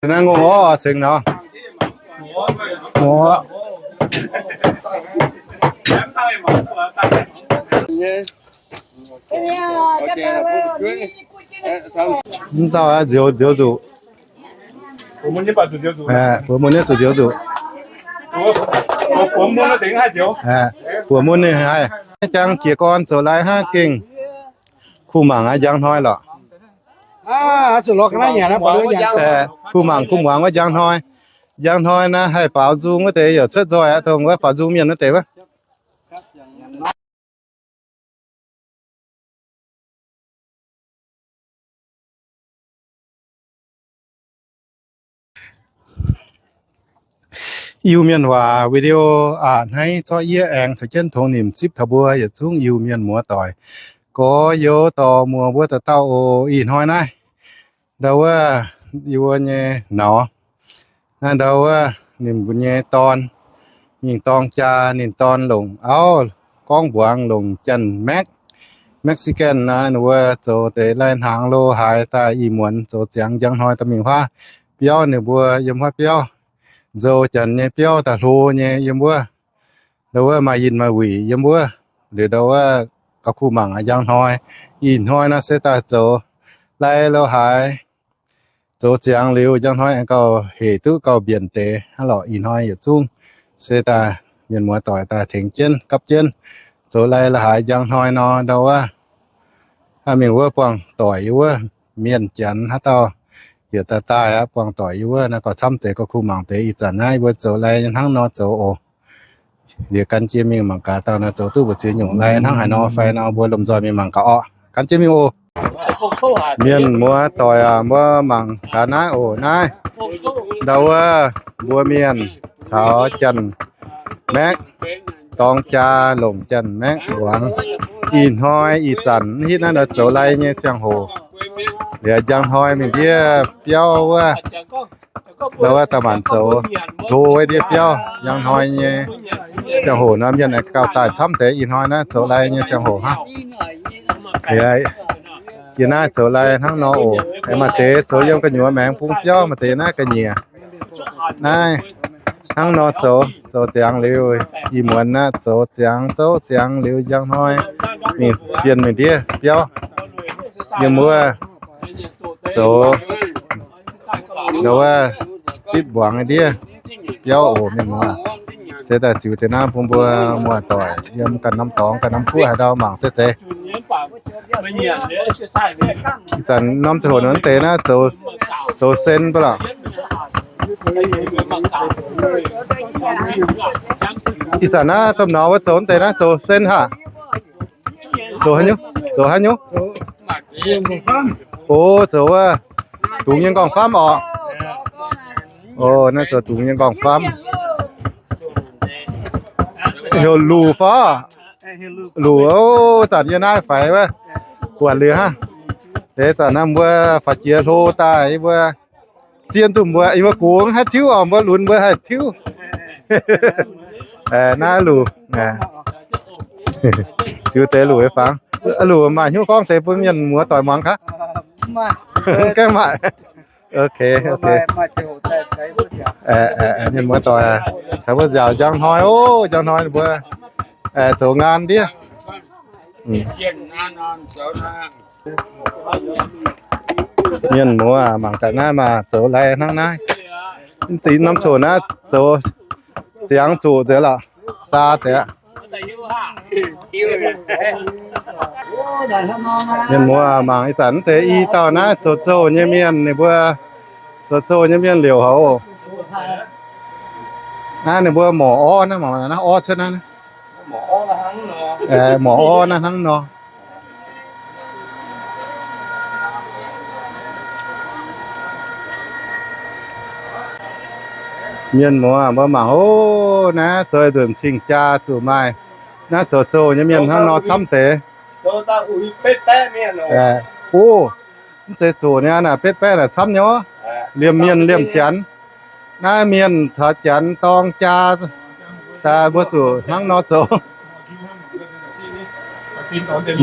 Naaiv ngongh orv cingx nor. Ngongh orv. Mv dauh nzioux nzioux zuqc. Buoz mun nyei zuqc nzioux zuqc. Buoz mun ninh haih jangx jiez gorn zoux lai hnangv gengh kuh mangc aqv, njang hnoi lorqc. Kuh mangc kuh muangx wuov njang hnoi. Njang hnoi naaiv haih baaux nzung wuov deix yaac cuotv nzoih aqv, dongh wuov baaux nzung mienh wuov deix wuov. Iu-Mienh waac video aac, hnangv corc yie aengx caux jienv tongx nimc zipv taux mbuo yietc zungv Iu-Mienh muoz-doic gorx-youz dorh muoz mbuo dauh dauh oc. Ih hnoi naaiv ndau wuov yie mbuo nyei nauz, naaiv ndau wuov ninh mbuo nyei dorn mingh dorng jaa, ninh dorn longc auv gorngv mbuangz longc Janx-Max, Mexican naaiv, ninh mbuo zoux deix lai hnaangx lo haaix daaih ih muonz zoux ziangx njang hnoi daaih mingh huaav biauv, ninh mbuo yiem huaav biauv nzou Janx nyei biauv daaih hlo nyei yiem wuov. Ndau wuov maaih yinh maaih wuic yiem wuov. Liuz ndau wuov gauh kuh mangc aqv, njang hnoi. Ih hnoi naaiv se daaih zoux lai lo haaix, zoux ziangx liuz njang hnoi aengx gauh hec duqv gauh mbienc deix hnangv lorqc. Ih hnoi yietc zungv se daaih mienh muoz-doic daaih tengx jienv gapv jienv zoux lai lo haaix njang hnoi nor, ndau wuov haaix mingh wuov buangh doic yie wuov, mienh Janx haaix dauh yaac daaih daaih aqv, buangh doic yie wuov naaiv gauh camv deix, gauh kuh mangc deix. Ih zanc naaiv yie mbuo zoux lai hnangv nor zoux oc. Liuz gan jienv mingh mangc gaax dangh nor zoux duqv mbu'ziex nyungc lai hnangv haaix nor fai nor, mbuo lomh nzoih mingh mangc gaax orqc. Gan jienv mingh oc. Mienh muoz-doic aac, mbuo mangc gaax naaiv oc. Naaiv ndau wuov mbuo mienh caux Janx-Max dorng jaa longc Janx-Max mbuangz. Ih hnoi ih zanc hitv naaiv nor zoux lai nyei ziangh hoc, liuz njang hnoi mingh ndiev biauv wuov, ndau wuov daaih maanc zoux hlo wuov ndiev biauv. Njang hnoi nyei ziangh hoc nor mienh aengx gauh daaih camv deix. Ih hnoi naaiv zoux lai nyei ziangh hoc hnangv. Liuz yie naaiv zoux lai hnangv nor oc. Aengx maaih deix zoux yiem gu'nyuoz maengx bung biauv, maaih deix naaiv ga'nyiec. Naaiv hnangv nor zoux, zoux ziangx liuz, ih muonz naaiv zoux ziangx, zoux ziangx liuz njang hnoi mingh bienh mingh ndiev biauv. Yiem wuov zoux ndau wuov zipv mbuangz ndiev biauv oc mienh muoz. Se daaih ziux deix naaiv bun mbuo muoz-doic yiem ganh norm dorngx ganh norm guoqv haaix ndau mangc se zeiz. Ih zanc norm ziangh hoc nor deix naaiv zoux, zoux sen mv baac lorqc. Ih zanc naaiv domh nor wuov zoux deix naaiv zoux sen haic. Zoux haaix nyungc? Zoux haaix nyungc? O, zoux wuov dungz nyei nqorngv-famv orqc. O, naaiv zoux dungz nyei nqorngv-famv. Heuc luc fai? Luc, o, zanc yie naaiv faix wuov, buatc liuz hnangv. Deix zanc naaiv mbuo faix jiex hlo daaih yie mbuo zien duqv mbuo, yie mbuo gox haih tiuv oc, mbuo lunx mbuo haih tiuv. Naaiv luc, ziux deix luc fangx. Luc maaih hnyouv gorngv deix bun mienh muoz-doic muangx gaax? Gaengh maaih. Ok, ok. Mienh muoz-doic, caux mbuo nziaauc njang hnoi oc, njang hnoi ninh mbuo zoux nqaan ndiev. Mienh muoz mangc gaax naaiv maah, zoux lai hnangv naaiv. Mv zingx norm coc naaiv zoux ziangx zuqc nzengc lorqc, saa deix aqv. Mienh muoz mangc ih zanc mv deix i dauh naaiv zoux zouh nyei mienh, ninh mbuo zoux zouh nyei mienh liouc haic oc. Naaiv ninh mbuo morc orv naaiv, mangc naaiv orv cuotv naaiv. Morc orv naaiv hnangv nor. Mienh muoz mbuo mangc oc, naaiv zoux nzunc cing-jaa zuqc maaih naaiv zoux zouh nyei mienh hnangv nor camv deix. O, mv zeiz zoqc niaa, naaic betv baeqv naaic camv nyei, liemh mienh liemh janx. Naaiv mienh caux janx dorng jaa, daaih mbuo zuqc hnangv nor zoux.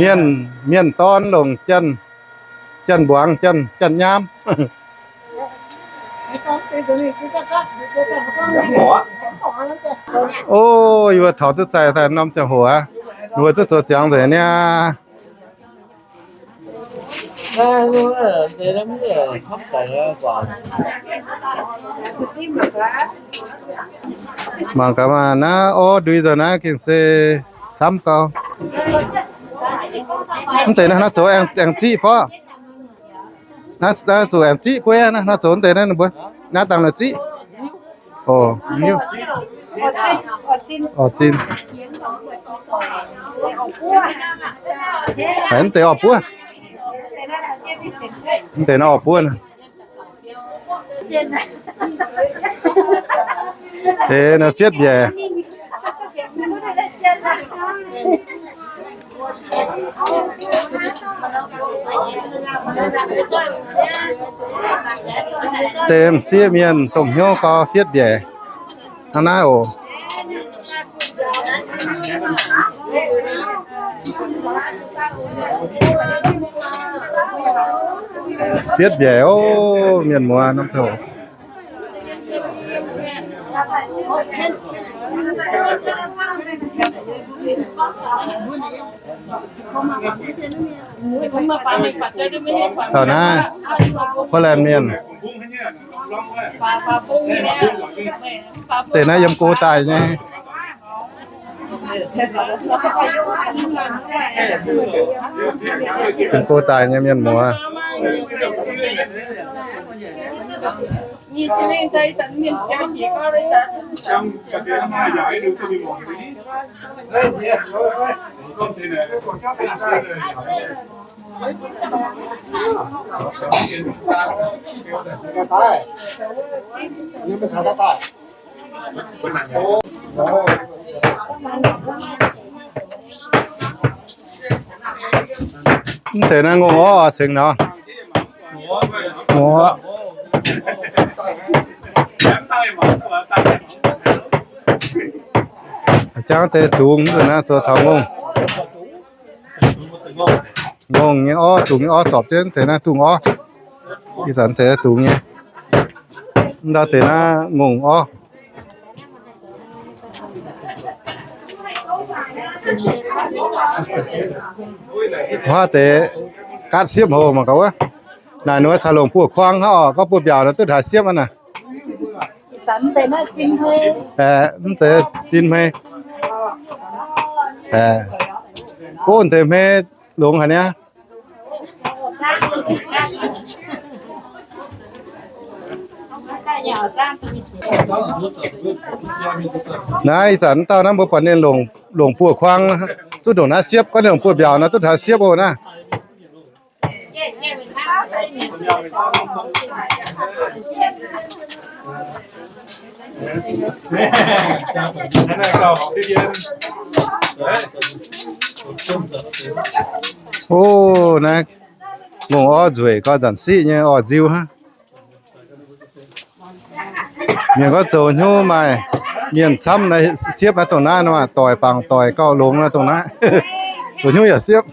Mienh, mienh dorn longc janx, janx mbuangz, janx, janx nyaam. O, yie mbuo taux duqv zaih daaih norm ziangh hoc aqv. Yie mbuo zuqc zoux ziangx nzengc niaa. Mangc gaax maah, naaiv orv ndui nzengc naaiv gengh se camv gau. Mv deix naaiv, naaiv zoux aengx ziqv fai? Naaiv zuqc aengx ziqv buov naaiv, naaiv zoux mv deix naaiv ninh mbuo naaiv dangh naaiv ziqv. O, o, zinh. Haiz mv deix orv buov. Mv deix naaiv orv buov naaiv. Deix naaiv fietv mbiaec. Deix m'sieqv mienh dongh hnyouv gau fietv mbiaec. Hnangv naaiv oc. Fietv mbiaec oc, mienh muoz norm ziangh hoc. Taux naaiv, Portland mienh. Deix naaiv yiem go daaih nyei. Yiem go daaih nyei mienh muoz. Mv deix naaiv ngongh orv cingx nor. Ngongh orv. Jangv deix dungz nzunc naaiv zoux taux ngongh. Ngongh nyei orv, dungz nyei orv zorpc jienv deix naaiv dungz orv. Ih zanc deix dungz nyei. Mv ndau deix naaiv ngongh orv. Wuov deix gaatv siepv hoc mangc gaax wuov. Naaic ninh mbuo caux longc buoz-kuang hnangv orqc, gorngv buoz-mbiaauc nor duqv haaix siepv aqv naaic. Mv zeiz zinh hmei. Ov, deix hmei longx haic niaa. Naaiv ih zanc dauh naaiv mbuo buatc ninh longc, longc buoz-kuang, zuqc ndongc naaiv siepv, gorngv ninh longc buoz-mbiaauc nor duqv taux siepv oc naaiv. O, naaiv ngongh orv nzueic gau, nzanc siqv nyei orv nziu hnangv. Mienh gorngv zoux hnyouv maaih mienh camv naaiv siepv naaiv dongh naaiv nor, doic bangc doic gauh longx naaiv dongh naaiv. Zoux hnyouv yaac siepv.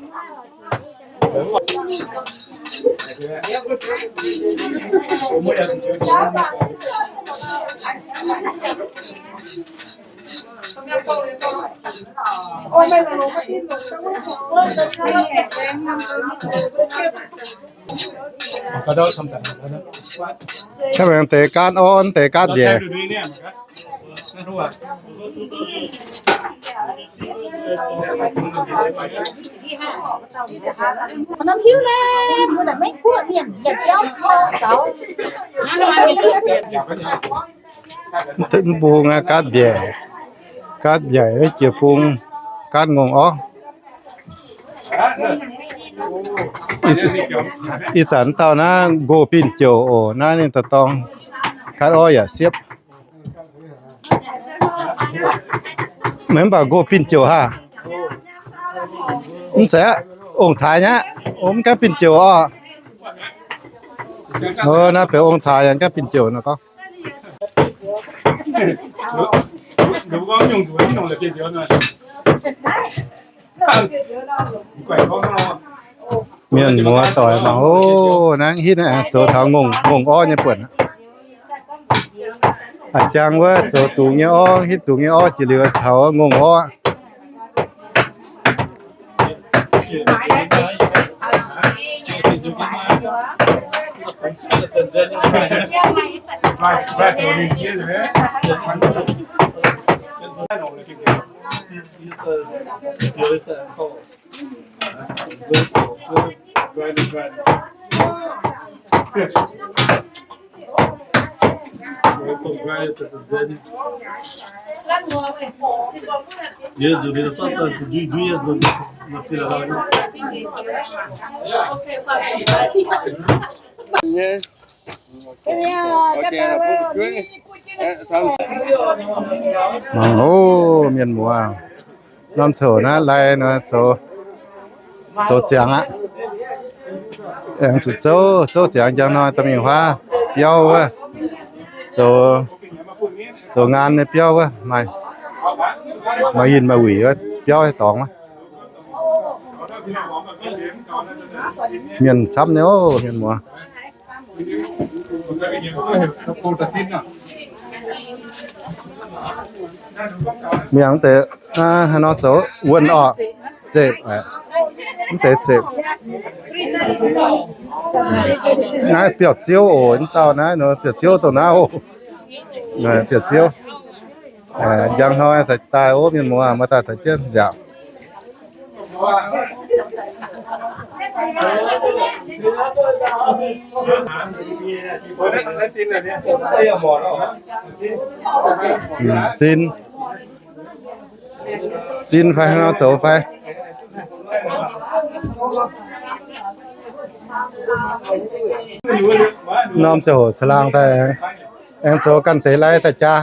Camv deix gaatv orv, deix gaatv mbiaec. Norm hiuv naaiv, mbuo naaic Meiv Guoqv mienh yietc biauv zaux. Mv bung aqv, gaatv mbiaec, gaatv mbiaec, jiex bung, gaatv ngongh orv. Ih zanc dauh naaiv nqox binh jouc oc, naaiv ninh dorh dorng gaatv orv yaac siepv. Meih mv baac nqox binh jouc haah? Mv zeiz aqv, ong-taaix nyei aqv. Mv gaengh binh jouc orqc. Naaiv benx ong-taaix yaac gaengh binh jouc nor gorngv. Mienh muoz doic mangc oc, naaiv hitv naaiv zoux taux ngongh, ngongh orv nyei buonc. A'jang wuov zoux dungz nyei orv, hitv dungz nyei orv jiex liuz taux ngongh orv. Mangc oc, mienh muoz. Norm coc naaiv lai nor zoux, zoux ziangx aqv. Aengx zuqc zouv, zouv ziangx njang hnoi dorh mingh huaav biauv wuov. Zoux, zoux ngaan nyei biauv wuov, maaih, maaih yinh maaih wuic wuov biauv dorngx wuov. Mienh camv nyei oc, mienh muoz. Mienh mv deix, aa, haaix nor zoux wuonh orqc? Zepc, mv deix zepc. Naaiv biauv-ziouv oc, mv dauh naaiv nor biauv-ziouv dongh naaiv oc. Biauv-ziouv. Njang hnoi daaih daaih ov, mienh muoz, muoz daaih caux jienv nziaauc. Zinh, zinh fai nor zoux fai. Norm ziangh hoc caangh laangh daaih aengx zoux ganh deix lai daaih jaa.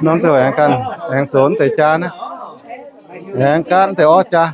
Norm ziangh hoc aengx ganh, aengx zoux deix jaa naaiv. Aengx ganh deix orv jaa.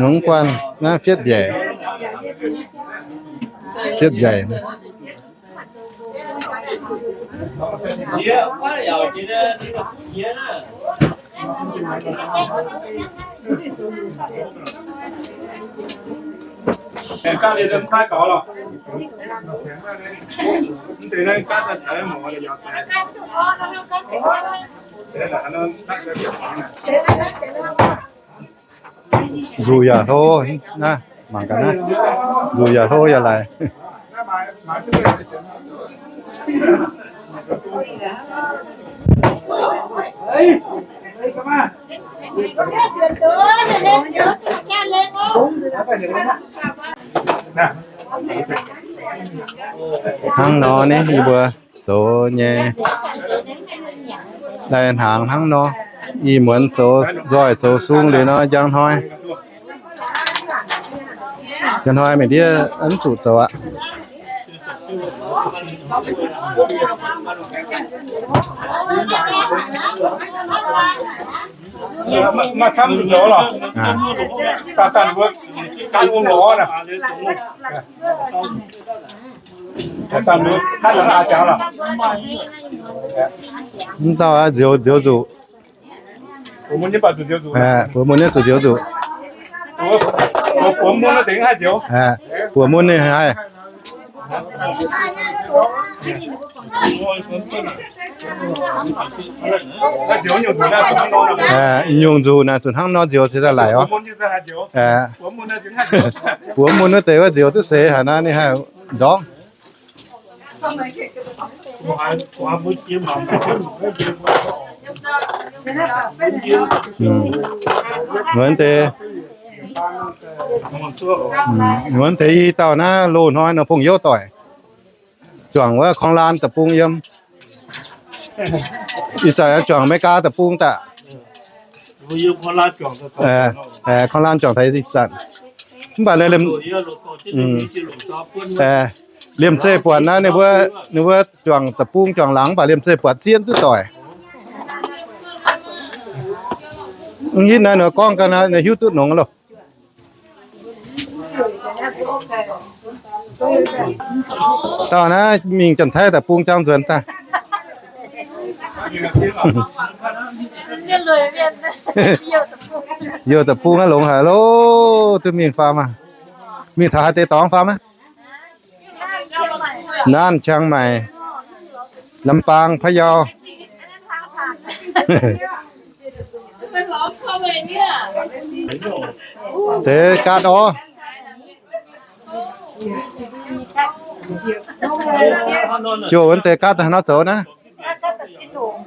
Nungx guanh naaiv fietv mbiaec, fietv mbiaec naaiv. Nzuqc yaac hlo naaiv, mangc gaax naaiv, nzuqc yaac hlo yaac laic. Hnangv nor naaiv yie mbuo zoux nyei lai-hnaangx hnangv nor, ih muonz zoux nzoih zoux sung liuz nor, njang hnoi, njang hnoi mingh ndiev mv zuqc zoux aqv. Mv dauh nzioux nzioux nzuqc. Buoz mun nyei zuqc nzioux nzuqc. Buoz mun nyei haiz. Nyungc nzuqc naaic zuqc hnangv nor nzioux se daaih laic oc. Buoz mun wuov deix wuov nzioux duqv seix haic naaiv ninh haih ndorngv. Wuonx deix, wuonx deix i dauh naaiv loz-hnoi nor pongx youv doic, juangc wuov Korng-Laan deic-bung yiem. Ih zanc juangc Meigaa deic-bung daaih. Korv-laanh juangc taux ih zanc. Mv baac liemh, liemh zeih buatc naaiv ninh mbuo, ninh mbuo juangc deic-bung juangc laangz, mv baac liemh zeih buatc zieqv duqv doic. Mv hitv naaiv nor gorngv ga'naaiv hiuv duqv nongx loh. Dauh naaiv mingh Janx-Taiv deic-bung jangx nzuonx daaih. Youh deic-bung aqv, longx haic loh, duqv mingh faam aqv. Mingh taux haaix deix dorngx faam aqv? Naanc, Chiang Mai, Lam Baang, Payau. Deix gaatv orv. Jouh wuov deix gaatv daaih nor zoux naaiv.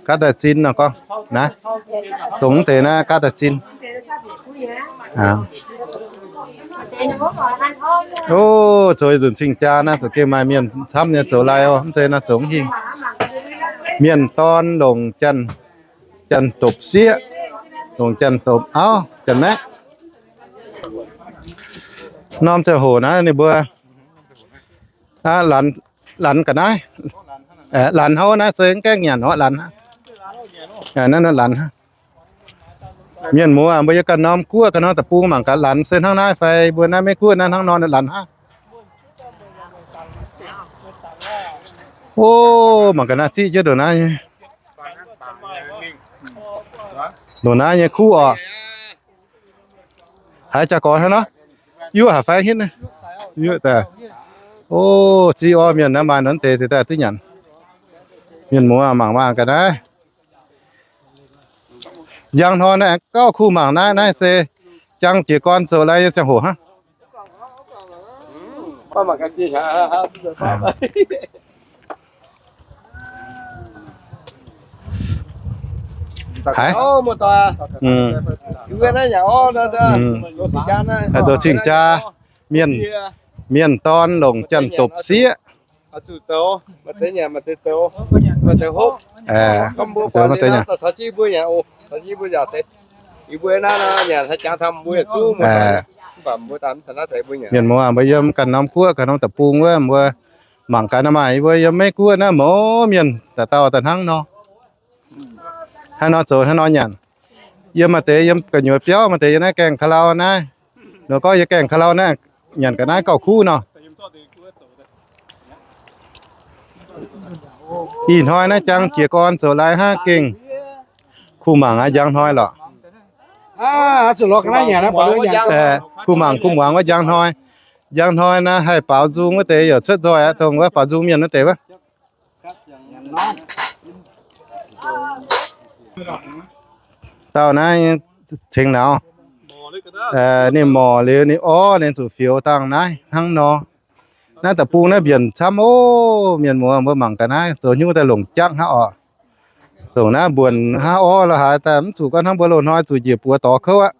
Gaatv daaih zinh nor gorngv naaiv. Dongh wuov deix naaiv gaatv daaih zinh. O, zoux nzunc cing-jaa naaiv zoux gengh maaih mienh camv nyei zoux lai oc. Mv zeiz naaiv zoux mv hingh. Mienh dorn longc janx, janx-dopc sieqv, longc janx-dopc auv, janx-maeqv. Norm ziangh hoc naaiv ninh mbuo lanz ga'naaiv, lanz hnangv naaiv se mv gaengh nyanc orqc, lanz hnangv. Naaiv lanz hnangv. Mienh muoz, mbuo yiem ganh norm guoqv ganh norm deic-bung mangc gaax lanz se hnangv naaiv fai mbuo naaiv Meiv Guoqv naaiv hnangv nor lanz hnangv. O, mangc gaax naaiv ziqv jienv ndongc naaiv nyei, ndongc naaiv nyei kuv orqc. Haaix jaa-gorx hnangv nor? Yuoqv haaix faix hitv? Yuoqv daaih. O, ziqv orv mienh naaiv maaih nor deix deix daaih duqv nyanc. Mienh muoz mangc maah ga'naaiv. Njang hnoi naaiv aengx gauh kuh mangc naaiv, naaiv se jangx jiez gorn zoux lai nyei ziangh hoc hnangv. Haiz, zoux cing-jaa, mienh, mienh dorn longc janx-dopc sieqv. Mienh muoz, mbuo yiem ganh norm guoqv ganh norm deic-bung wuov, mbuo mangc gaax naaiv maaih mbuo yiem Meiv Guoqv naaiv mouz mienh dauh dauh daaih hnangv nor. Hnangv nor zoux hnangv nor nyanc. Yiem maaih deix yiem gu'nyuoz biauv, maaih deix yiem naaiv gaengh ka'lau naaiv. Nor gorngv yiem gaengh ka'lau naaiv nyanc ga'naaiv gauh kuv nor. Ih hnoi naaiv jangx jiez gorn zoux lai hnangv gengh kuh mangc aqv, njang hnoi lorqc. Kuh mangc kuh muangx wuov njang hnoi. Njang hnoi naaiv haih baaux nzung wuov deix yaac cuotv nzoih aqv, dongh wuov baaux nzung mienh wuov deix wuov. Dauh naaiv cingx nauz, ninh morc liuz ninh orv ninh zuqc fioux dangh naaiv hnangv nor. Naaiv deic-bung naaiv mbienc camv oc. Mienh muoz, mbuo mangc gaax naaiv zoux hnyouv daaih longc jangv hnangv oc. Longc naaiv mbuonc hnangv orv lorqc haaix daaih mv zuqc gorngv hnangv mbuo loz-hnoi zuqc njiec buoz dorh kouv aqv.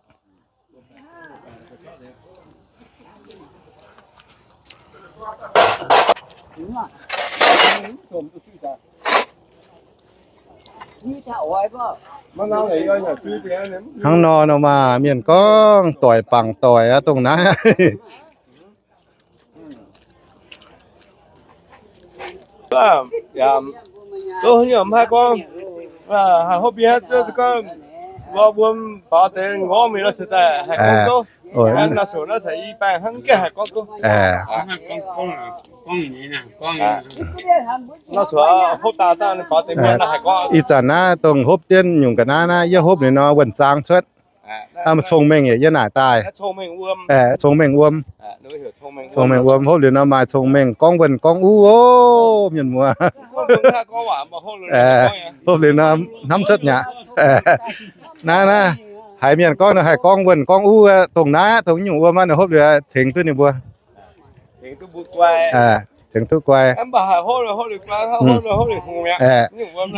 Hnangv nor nor maah, mienh gorngv doic bangc doic aqv dongh naaiv. Hopv mbuo faaux deix ngorv mingh nor, daaih haih gorngv gouv. Nor sou naaiv caux i baengh hnangv gaengh haih gorngv gouv. Ih zanc naaiv dongh hopv jienv nyungc ga'naaiv naaiv, yie hopv ninh nor wuonh zaang cuotv. Cong-mengh yaac yie naaic daaih. Cong-mengh wuom. Cong-mengh wuom, hopv liuz nor maaih cong-mengh gorngv wuonh gorngv uv oc, mienh muoz. Hopv liuz nor hnamv cuotv nyaqc. Naaiv naaiv haiz mienh gorngv nor haih gorngv wuonh gorngv uv, dongh naaiv dongh nyungc wuom aqv, ninh hopv liuz tengx duqv ninh mbuo. Tengx duqv guai.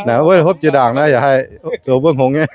Naaiv wuov hopv jiex ndaangc naaiv yaac haih zoux mbuo hngongx nyei.